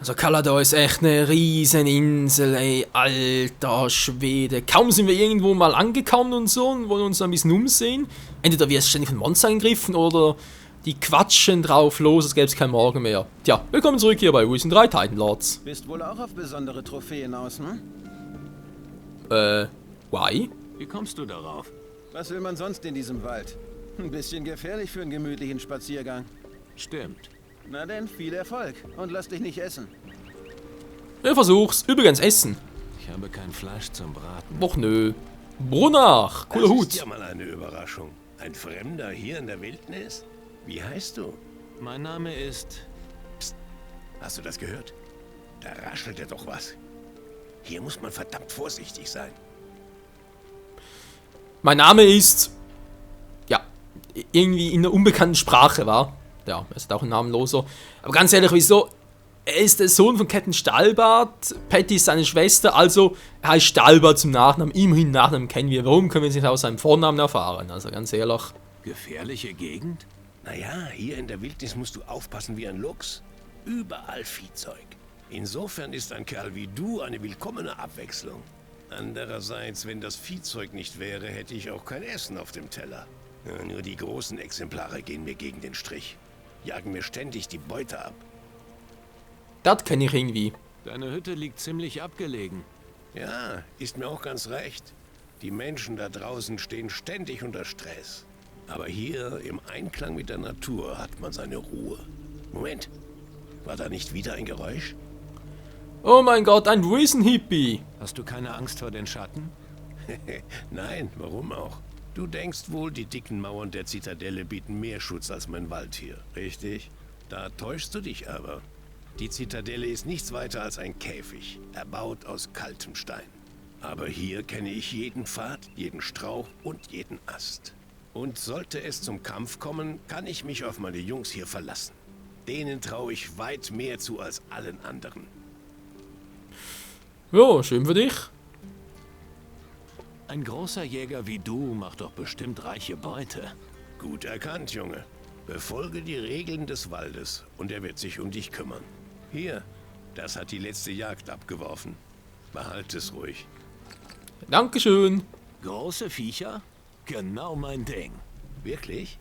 Also Kalador ist echt eine riesen Insel, ey, alter Schwede. Kaum sind wir irgendwo mal angekommen und so und wollen uns ein bisschen umsehen. Entweder wir sind ständig von Monstern angegriffen oder die quatschen drauf los, als gäbe es kein Morgen mehr. Tja, willkommen zurück hier bei Risen 3 Titan Lords. Bist wohl auch auf besondere Trophäen aus, hm? Why? Wie kommst du darauf? Was will man sonst in diesem Wald? Ein bisschen gefährlich für einen gemütlichen Spaziergang. Stimmt. Na denn, viel Erfolg und lass dich nicht essen. Ich versuch's. Übrigens Essen. Ich habe kein Fleisch zum Braten. Och nö. Brunach, cooler Das Hut. ist ja mal eine Überraschung. Ein Fremder hier in der Wildnis? Wie heißt du? Mein Name ist... Hast du das gehört? Da raschelt ja doch was. Hier muss man verdammt vorsichtig sein. Mein Name ist... Ja, irgendwie in einer unbekannten Sprache, war. Ja, er ist auch ein namenloser. Aber ganz ehrlich, wieso? Er ist der Sohn von Captain Stahlbart. Patty ist seine Schwester, also er heißt Stahlbart zum Nachnamen. Immerhin Nachnamen kennen wir. Warum können wir es nicht aus seinem Vornamen erfahren? Also ganz ehrlich. Gefährliche Gegend? Naja, hier in der Wildnis musst du aufpassen wie ein Luchs. Überall Viehzeug. Insofern ist ein Kerl wie du eine willkommene Abwechslung. Andererseits, wenn das Viehzeug nicht wäre, hätte ich auch kein Essen auf dem Teller. Ja, nur die großen Exemplare gehen mir gegen den Strich. Jagen mir ständig die Beute ab. Das kenne ich irgendwie. Deine Hütte liegt ziemlich abgelegen. Ja, ist mir auch ganz recht. Die Menschen da draußen stehen ständig unter Stress. Aber hier, im Einklang mit der Natur, hat man seine Ruhe. Moment, war da nicht wieder ein Geräusch? Oh mein Gott, ein Riesenhippie. Hast du keine Angst vor den Schatten? Nein, warum auch? Du denkst wohl, die dicken Mauern der Zitadelle bieten mehr Schutz als mein Wald hier, richtig? Da täuschst du dich aber. Die Zitadelle ist nichts weiter als ein Käfig, erbaut aus kaltem Stein. Aber hier kenne ich jeden Pfad, jeden Strauch und jeden Ast. Und sollte es zum Kampf kommen, kann ich mich auf meine Jungs hier verlassen. Denen traue ich weit mehr zu als allen anderen. Ja, schön für dich. Ein großer Jäger wie du macht doch bestimmt reiche Beute. Gut erkannt, Junge. Befolge die Regeln des Waldes und er wird sich um dich kümmern. Hier, das hat die letzte Jagd abgeworfen. Behalt es ruhig. Dankeschön. Große Viecher? Genau mein Ding. Wirklich?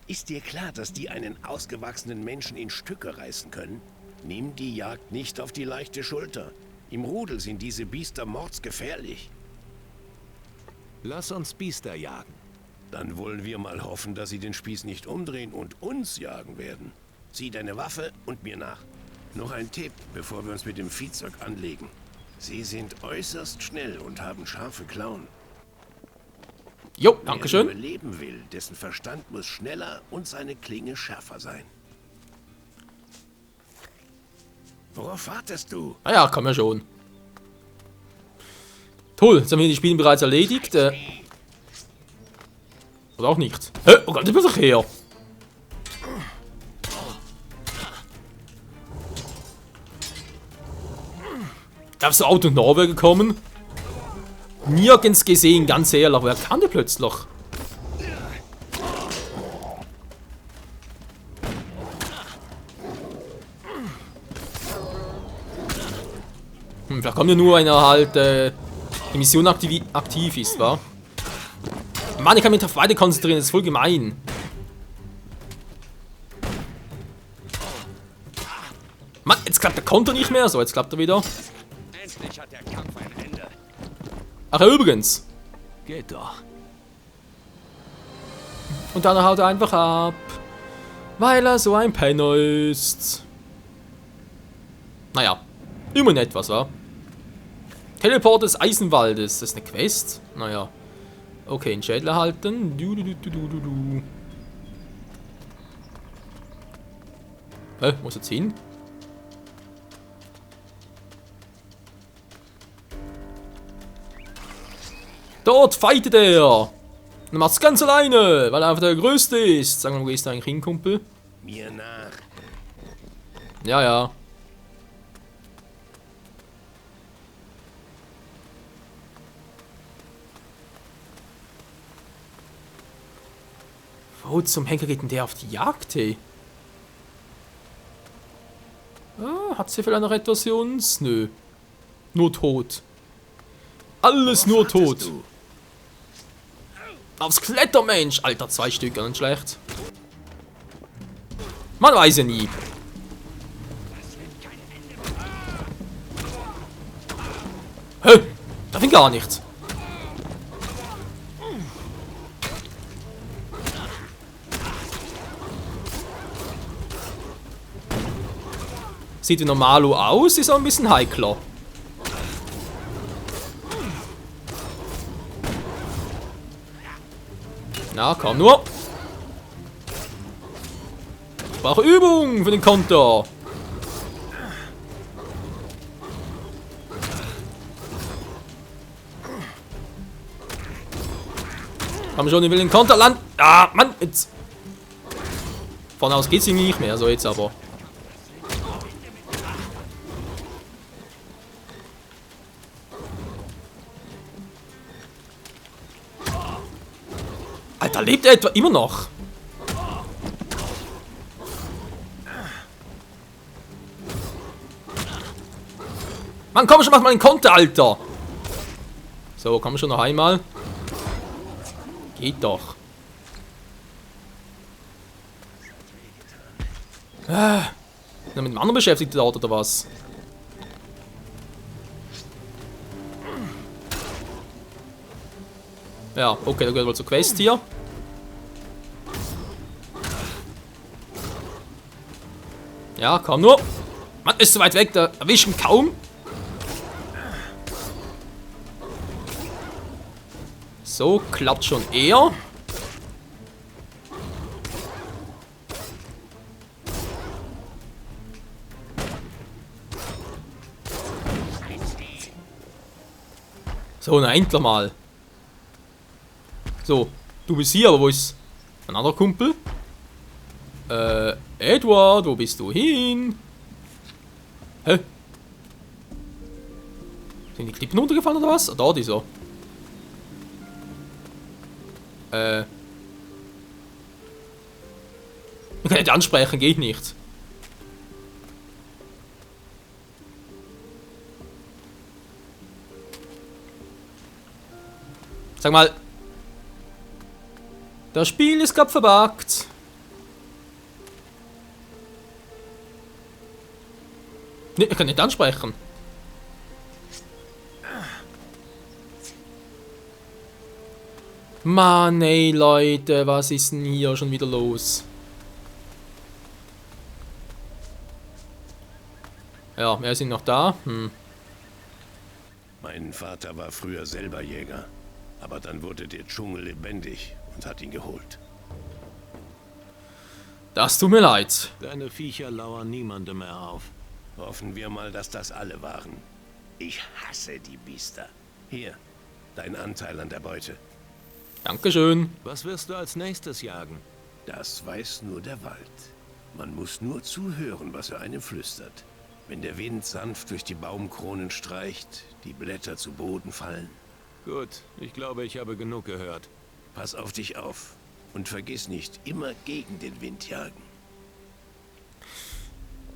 Ist dir klar, dass die einen ausgewachsenen Menschen in Stücke reißen können? Nimm die Jagd nicht auf die leichte Schulter. Im Rudel sind diese Biester mordsgefährlich. Lass uns Biester jagen. Dann wollen wir mal hoffen, dass sie den Spieß nicht umdrehen und uns jagen werden. Zieh deine Waffe und mir nach. Noch ein Tipp, bevor wir uns mit dem Viehzeug anlegen. Sie sind äußerst schnell und haben scharfe Klauen. Jo, Wer dankeschön. überleben will, dessen Verstand muss schneller und seine Klinge schärfer sein. Worauf wartest du? Ah ja, kann man schon. Toll, jetzt haben wir die Spiele bereits erledigt. Oder auch nicht. Oh Gott, ich bin doch her. Darfst du Auto in Norwegen gekommen? Nirgends gesehen, ganz ehrlich. Wer kann der plötzlich? Vielleicht kommt ja nur, wenn er halt die Mission aktiv ist, wa? Mann, ich kann mich auf beide konzentrieren, das ist voll gemein. Mann, jetzt klappt der Konter nicht mehr, so, jetzt klappt er wieder. Endlich hat der Kampf ein Ende. Ach ja, übrigens. Geht doch. Und dann haut er einfach ab. Weil er so ein Penner ist. Naja, immerhin etwas, wa? Teleport des Eisenwaldes. Das ist eine Quest? Naja. Okay, einen Schädel erhalten. Wo ist jetzt hin? Dort fightet er! Und er macht's ganz alleine, weil er einfach der Größte ist. Sag mal, wo gehst du eigentlich hin, Kumpel? Mir nach. Ja, ja. Wo zum Henker geht denn der auf die Jagd, hey? Ah, hat sie vielleicht noch etwas für uns? Nö. Nur tot. Alles nur tot. Du? Aufs Klettermensch! Alter, 2 Stück, nicht schlecht. Man weiß ja nie. Hä? Da fing gar nichts. Sieht wie Normalo aus, ist auch ein bisschen heikler. Na, komm nur. Ich brauche Übung für den Konter. Komm schon, ich will den Konter landen. Ah, Mann, jetzt. Von aus geht's irgendwie nicht mehr, so jetzt aber. Alter, lebt er etwa immer noch? Mann, komm schon, mach mal einen Konter, Alter. So, komm schon noch einmal. Geht doch. Na, mit dem anderen beschäftigt dort, oder was? Ja, okay, dann gehört wohl zur Quest hier. Ja, komm nur. Mann, ist so weit weg, da erwischen kaum. So, klappt schon eher. So, na endlich mal. So, du bist hier, aber wo ist ein anderer Kumpel? Edward, wo bist du hin? Hä? Sind die Klippen runtergefallen oder was? Ah, da, die so. Ich kann nicht ansprechen, geht nicht. Sag mal. Das Spiel ist gerade verbuggt. Nee, ich kann nicht ansprechen. Mann, ey, Leute, was ist denn hier schon wieder los? Ja, wir sind noch da. Mein Vater war früher selber Jäger. Aber dann wurde der Dschungel lebendig und hat ihn geholt. Das tut mir leid. Deine Viecher lauern niemandem mehr auf. Hoffen wir mal, dass das alle waren. Ich hasse die Biester. Hier, dein Anteil an der Beute. Dankeschön. Was wirst du als nächstes jagen? Das weiß nur der Wald. Man muss nur zuhören, was er einem flüstert. Wenn der Wind sanft durch die Baumkronen streicht, die Blätter zu Boden fallen. Gut, ich glaube, ich habe genug gehört. Pass auf dich auf. Und vergiss nicht, immer gegen den Wind jagen.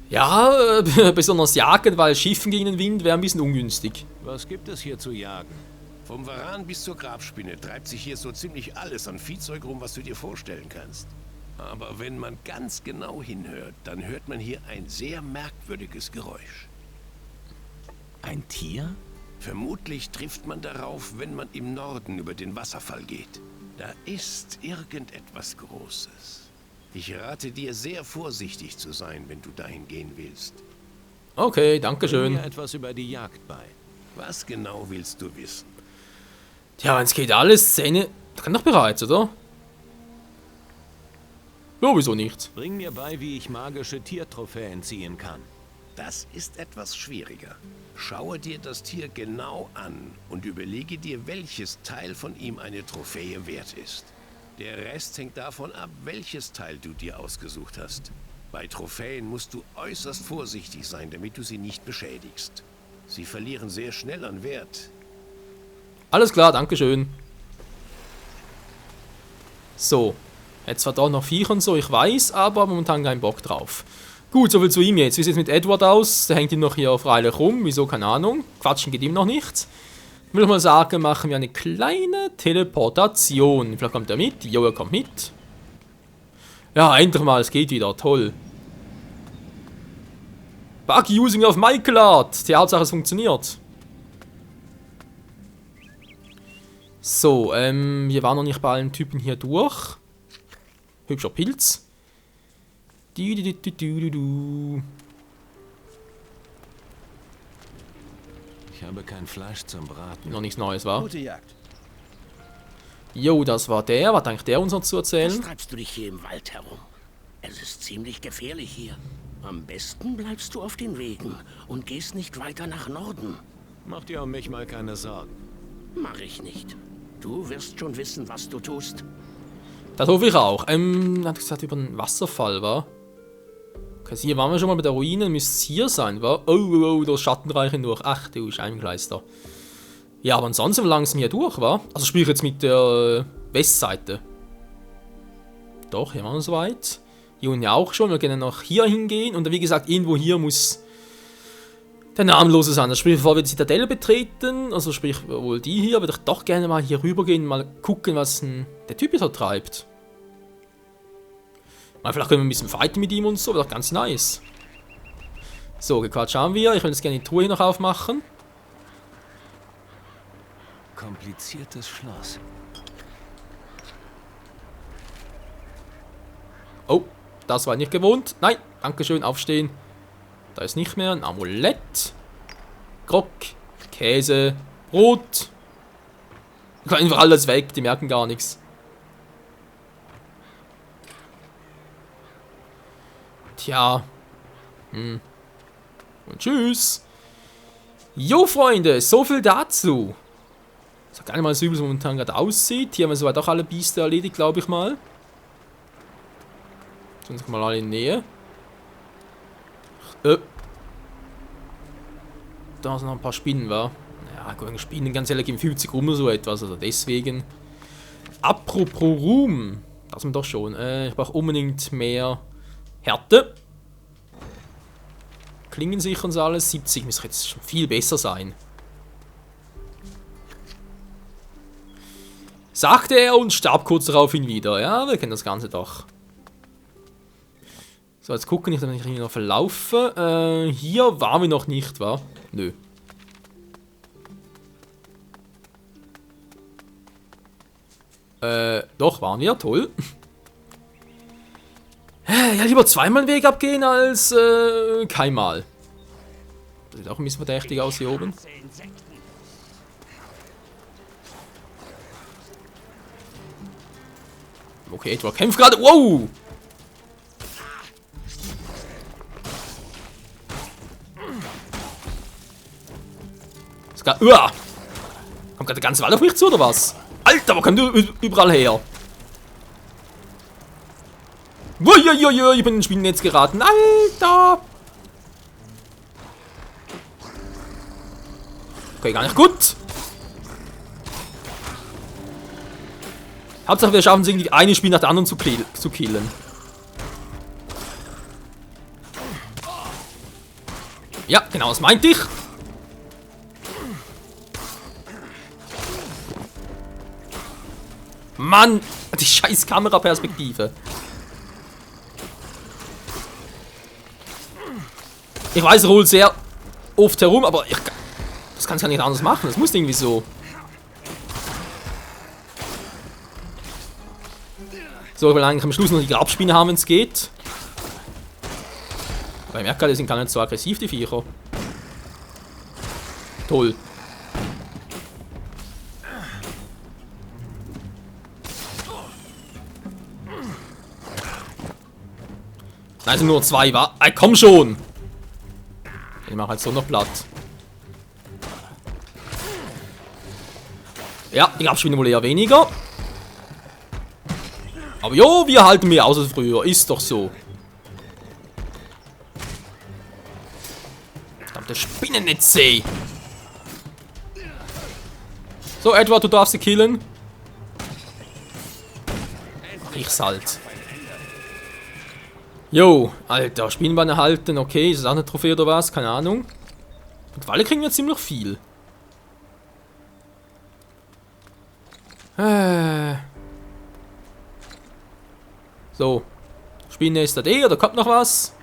Ja, besonders jagen, weil Schiffen gegen den Wind wäre ein bisschen ungünstig. Was gibt es hier zu jagen? Vom Varan bis zur Grabspinne treibt sich hier so ziemlich alles an Viehzeug rum, was du dir vorstellen kannst. Aber wenn man ganz genau hinhört, dann hört man hier ein sehr merkwürdiges Geräusch. Ein Tier? Vermutlich trifft man darauf, wenn man im Norden über den Wasserfall geht. Da ist irgendetwas Großes. Ich rate dir, sehr vorsichtig zu sein, wenn du dahin gehen willst. Okay, Bring dankeschön. mir etwas über die Jagd bei. Was genau willst du wissen? Tja, wenn es geht alles, Szene. Da kann doch bereits, oder? Ja, wieso nicht? Bring mir bei, wie ich magische Tiertrophäen ziehen kann. Das ist etwas schwieriger. Schaue dir das Tier genau an und überlege dir, welches Teil von ihm eine Trophäe wert ist. Der Rest hängt davon ab, welches Teil du dir ausgesucht hast. Bei Trophäen musst du äußerst vorsichtig sein, damit du sie nicht beschädigst. Sie verlieren sehr schnell an Wert. Alles klar, dankeschön. So. Jetzt zwar da noch Viecher und so, ich weiß, aber momentan keinen Bock drauf. Gut, soviel zu ihm jetzt. Wie sieht es mit Edward aus? Der hängt ihm noch hier freilich rum. Wieso? Keine Ahnung. Quatschen geht ihm noch nichts. Will ich mal sagen, machen wir eine kleine Teleportation. Vielleicht kommt er mit. Jo, er kommt mit. Ja, endlich mal. Es geht wieder. Toll. Bug using auf Michael Art. Die Hauptsache, es funktioniert. So, wir waren noch nicht bei allen Typen hier durch. Hübscher Pilz. Du. Ich habe kein Fleisch zum Braten. Noch nichts Neues, war? Gute Jagd. Jo, das war der. Was denkt der uns noch zu Was erzählen? treibst du dich hier im Wald herum? Es ist ziemlich gefährlich hier. Am besten bleibst du auf den Wegen und gehst nicht weiter nach Norden. Mach dir um mich mal keine Sorgen. Mach ich nicht. Du wirst schon wissen, was du tust. Das hoffe ich auch. Hat gesagt über einen Wasserfall, war? Okay, hier waren wir schon mal bei der Ruine. Müsste es hier sein, war? Oh, das Schattenreich durch. Ach du Scheibenkleister. Ja, aber ansonsten sind wir langsam hier durch, war? Also sprich jetzt mit der Westseite. Doch, hier waren wir soweit. Hier unten ja auch schon. Wir können noch hier hingehen. Und wie gesagt, irgendwo hier muss der Namenlose sein. Also sprich, bevor wir die Zitadelle betreten, also sprich wohl die hier, würde ich doch gerne mal hier rüber gehen, mal gucken, was der Typ hier treibt. Mal vielleicht können wir ein bisschen fighten mit ihm und so, wäre doch ganz nice. So, gequatscht haben wir. Ich will jetzt gerne die Truhe hier noch aufmachen. Kompliziertes Schloss. Oh, das war nicht gewohnt. Nein, dankeschön, aufstehen. Da ist nicht mehr ein Amulett. Grog, Käse, Brot. Einfach alles weg, die merken gar nichts. Tja. Und tschüss. Jo, Freunde, so viel dazu. Ich sag gar nicht mal so übel, wie es momentan gerade aussieht. Hier haben wir soweit auch alle Biester erledigt, glaube ich mal. Sonst mal alle in die Nähe. Da sind noch ein paar Spinnen, wa? Ja, gut, Spinnen, ganz ehrlich, im 50 rum oder so etwas, also deswegen. Apropos Ruhm. Das sind wir doch schon. Ich brauche unbedingt mehr Härte. Klingensicher und so alles. 70 müsste jetzt schon viel besser sein. Sagte er und starb kurz daraufhin wieder. Ja, wir kennen das Ganze doch. So, jetzt gucken, ich hier noch verlaufe. Hier waren wir noch nicht, wa? Nö. Doch, waren wir, toll. Ja, lieber zweimal den Weg abgehen als keinmal. Das sieht auch ein bisschen verdächtig aus hier oben. Okay, Edward kämpft gerade. Wow! Uah! Kommt gerade der ganze Wald auf mich zu, oder was? Alter, wo kommt du überall her? Uiuiui, ich bin in ein Spinnennetz geraten. Alter! Okay, gar nicht gut. Hauptsache, wir schaffen es irgendwie, eine Spinne nach der anderen zu killen. Ja, genau, das meinte ich. Mann, die scheiß Kameraperspektive. Ich weiß, er holt sehr oft herum, aber das kann es ja nicht anders machen. Das muss irgendwie so. So, ich will eigentlich am Schluss noch die Grabspinne haben, wenn es geht. Aber ich merke, die sind gar nicht so aggressiv, die Viecher. Toll. Nein, sind nur zwei, wa? Ey, komm schon! Ich mache halt so noch platt. Ja, die Grabspinne wohl eher weniger. Aber jo, wir halten mehr aus als früher. Ist doch so. Verdammte Spinnennetze. So, Edward, du darfst sie killen. Mach ich's halt. Jo, Alter, Spinnenbein erhalten, okay, ist das auch eine Trophäe oder was? Keine Ahnung. Mittlerweile kriegen wir ziemlich viel. So. Spinne ist da oder kommt noch was?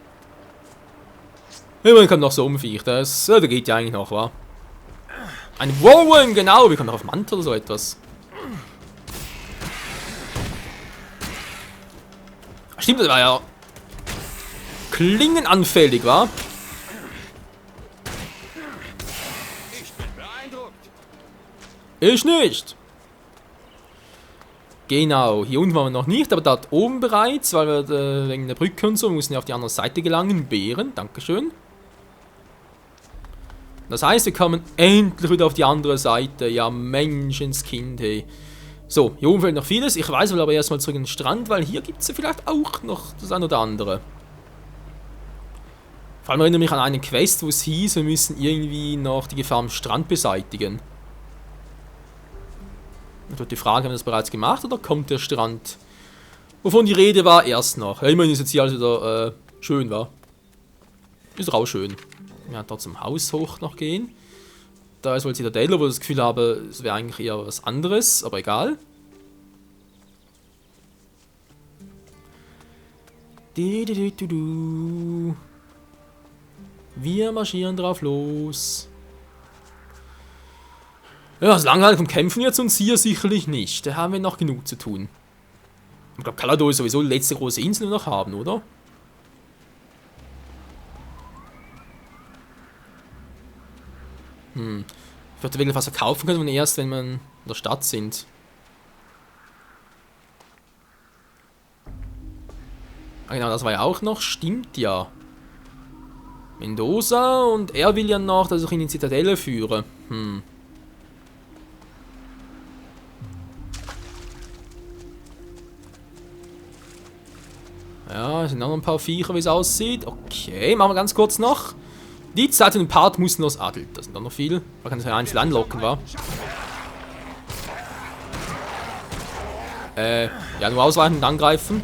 Immerhin kommt noch so ein Viech, das da geht ja eigentlich noch, wa? Ein Wowen, genau, wir kommen noch auf Mantel oder so etwas. Stimmt, das war ja klingenanfällig, wa? Ich bin beeindruckt. Ich nicht. Genau, hier unten waren wir noch nicht, aber dort oben bereits, weil wir wegen der Brücke und so, wir mussten ja auf die andere Seite gelangen. Bären, dankeschön. Das heißt, wir kommen endlich wieder auf die andere Seite. Ja, Menschenskind, hey. So, hier oben fehlt noch vieles. Ich weiß aber erstmal zurück in den Strand, weil hier gibt es ja vielleicht auch noch das eine oder andere. Vor allem erinnere mich an einen Quest, wo es hieß, wir müssen irgendwie noch die Gefahr am Strand beseitigen. Und dort die Frage, haben wir das bereits gemacht oder kommt der Strand, wovon die Rede war, erst noch? Ja, immerhin ist jetzt hier alles wieder schön, war. Ist doch auch schön. Wir werden dort zum Haus hoch noch gehen. Da ist wohl Zitadelle, wo ich das Gefühl habe, es wäre eigentlich eher was anderes, aber egal. Wir marschieren drauf los. Ja, das Langweilig vom Kämpfen jetzt uns hier sicherlich nicht. Da haben wir noch genug zu tun. Ich glaube, Kalador ist sowieso die letzte große Insel, die wir noch haben, oder? Ich würde wirklich was verkaufen können, wenn erst, wenn wir in der Stadt sind. Ah, genau, das war ja auch noch. Stimmt ja. Mendoza und er will ja noch, dass ich ihn in die Zitadelle führe. Ja, es sind noch ein paar Viecher, wie es aussieht. Okay, machen wir ganz kurz noch. Die Zeit in dem Part mussten los adelt. Das sind doch noch viel. Man kann es ja einzeln anlocken, wa? Ja, nur ausweichen und angreifen.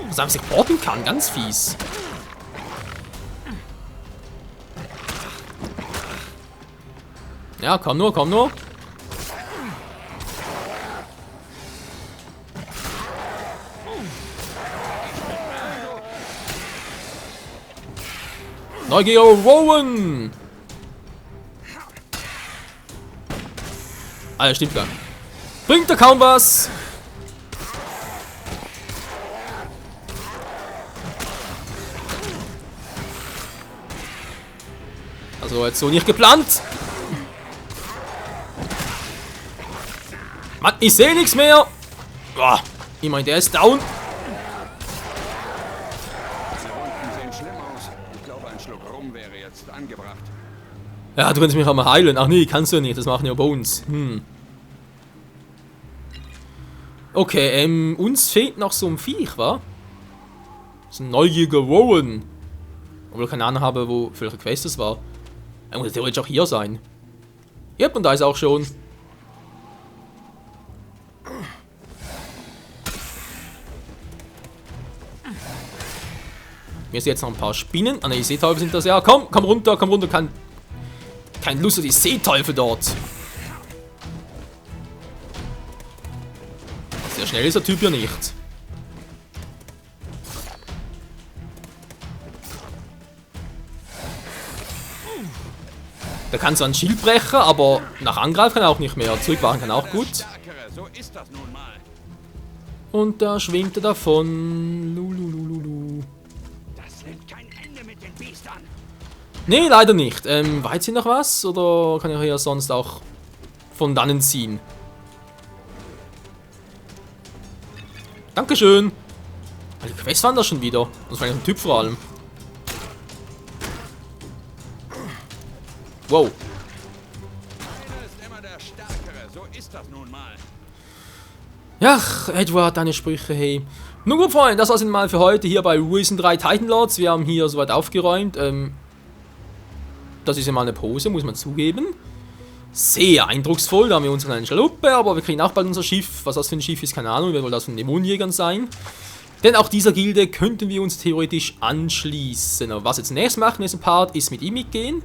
Was einfach sich porten kann, ganz fies. Ja, komm nur, komm nur. Neugier Rowan! Alter, stimmt gar nicht. Bringt da kaum was! Also jetzt so nicht geplant. Mann, ich sehe nichts mehr. Boah, immerhin, der ist down. Angebracht. Ja, du kannst mich auch mal heilen. Ach nee, kannst du nicht. Das machen ja Bones. Okay, uns fehlt noch so ein Viech, wa? So ein neugieriger Rowan. Obwohl ich keine Ahnung habe, wo für welche Quest es war. Er muss theoretisch auch hier sein. Yep, und da ist auch schon. Mir sind jetzt noch ein paar Spinnen. Ah ne, die Seeteufel sind das ja. Komm runter, komm runter. Kein Lust auf die Seeteufel dort. Sehr schnell ist der Typ ja nicht. Der kann zwar ein Schild brechen, aber nach Angreifen kann er auch nicht mehr. Zurückwachen kann auch gut. So ist das nun mal. Und da schwingt er davon. Lulululu. Das nimmt kein Ende mit den Biestern. Nee, leider nicht. War jetzt hier noch was? Oder kann ich hier sonst auch von dannen ziehen? Dankeschön. Die Quests waren da schon wieder. Das war ein Typ vor allem. Wow. Einer ist immer der Stärkere. So ist das nun mal. Ja, Edward, deine Sprüche, hey. Nun gut, Freunde, das war's mal für heute hier bei Risen 3 Titan Lords. Wir haben hier soweit aufgeräumt. Das ist ja mal eine Pose, muss man zugeben. Sehr eindrucksvoll, da haben wir unsere kleine Schaluppe, aber wir kriegen auch bald unser Schiff. Was das für ein Schiff ist, keine Ahnung, wird wohl das von Dämonenjägern sein. Denn auch dieser Gilde könnten wir uns theoretisch anschließen. Aber was wir jetzt nächstes machen in diesem Part, ist mit ihm mitgehen.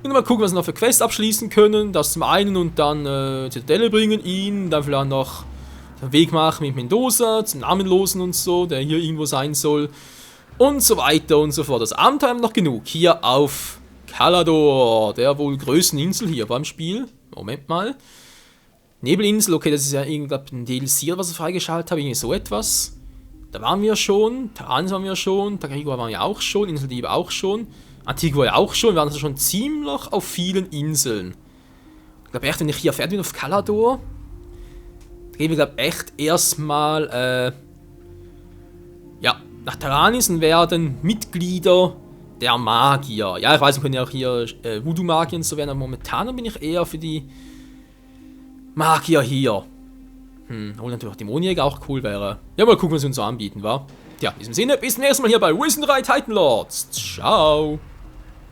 Und mal gucken, was wir noch für Quests abschließen können. Das zum einen und dann Zitadelle bringen ihn. Dann vielleicht noch den Weg machen mit Mendoza, zum Namenlosen und so, der hier irgendwo sein soll. Und so weiter und so fort. Das Abenteuer haben wir noch genug. Hier auf Calador, der wohl größten Insel hier beim Spiel. Moment mal. Nebelinsel, okay, das ist ja irgendwie ein DLC, was ich freigeschaltet habe, irgendwie so etwas. Da waren wir schon, Taranis waren wir schon, Tagarigua waren wir auch schon, Inseldiebe auch schon, Antigua ja auch schon, wir waren also schon ziemlich auf vielen Inseln. Ich glaube echt, wenn ich hier fertig bin auf Calador, da gehen wir glaube echt erstmal, ja, nach Taranis und werden Mitglieder der Magier. Ja, ich weiß, wir können ja auch hier Voodoo-Magier und so werden, aber momentan bin ich eher für die Magier hier. Obwohl natürlich auch Dämonenjäger auch cool wäre. Ja, mal gucken, was sie uns so anbieten, wa? Tja, in diesem Sinne, bis zum nächsten Mal hier bei Risen 3 Titan Lords. Ciao!